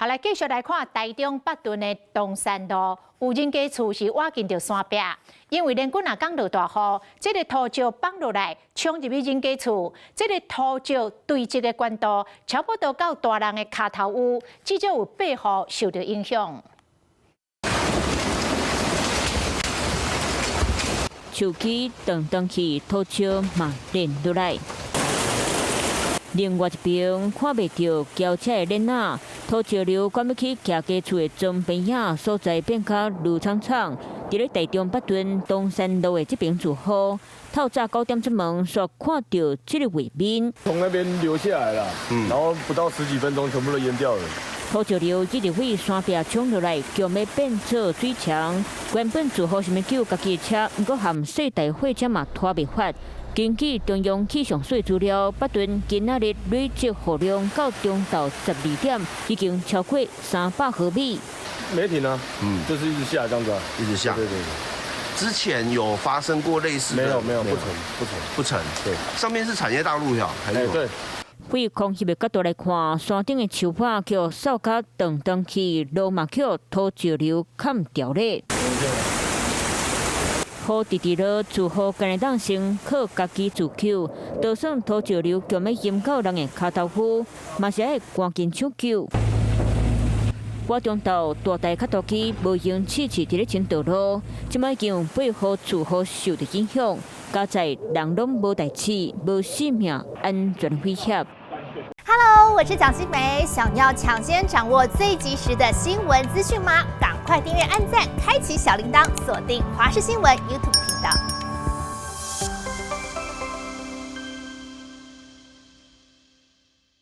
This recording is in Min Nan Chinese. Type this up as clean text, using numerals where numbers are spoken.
好，來繼續來看台中北屯的東山路，有人家厝是倚近著山壁，因為連幾若工落大雨，這个土石崩落來，衝入去人家厝，這个土石堆積的懸度，差不多到大人的跤頭趺，至少有八戶受著影響。樹枝斷斷去，土石嘛連落來。另外一邊看袂著轎車的鏈仔，土石流趕欲去徛家厝的莊邊仔所在變較滷氅氅。佇咧台中北屯東山路的這爿住戶，透早9點出門，煞看著這个畫面。從那邊流下來了，然後不到十幾分鐘，全部都淹掉了。土石流一直對山壁衝落來，強欲變做水牆。原本住戶想欲救家己的車，毋過和細台貨車嘛拖袂發。根據中央氣象署資料，北屯今仔日累積雨量到中晝12點，已經超過300毫米。沒停啊，就是一直下這樣子啊，一直下。對對對。之前有發生過類似的？沒有沒有，不曾不曾不曾。對，上面是產業大路呀，還是？對。對空翕的角度來看，山頂的樹葉予掃甲斷斷去，路嘛予土石流崁掉咧。雨直直落，住戶干焦會當先靠家己自救，就算土石流強欲淹到人的跤頭趺，嘛是愛趕緊搶救。我中晝大台較大機無閒試試佇咧清道路，這擺已經有八戶住戶受著影響，佳哉人攏無代誌，無性命安全威脅。 Hello，我是蔣新梅，想要搶先掌握最及時的新聞資訊嗎？趕快訂閱、按讚、開啟小鈴鐺，鎖定華視新聞 YouTube 頻道。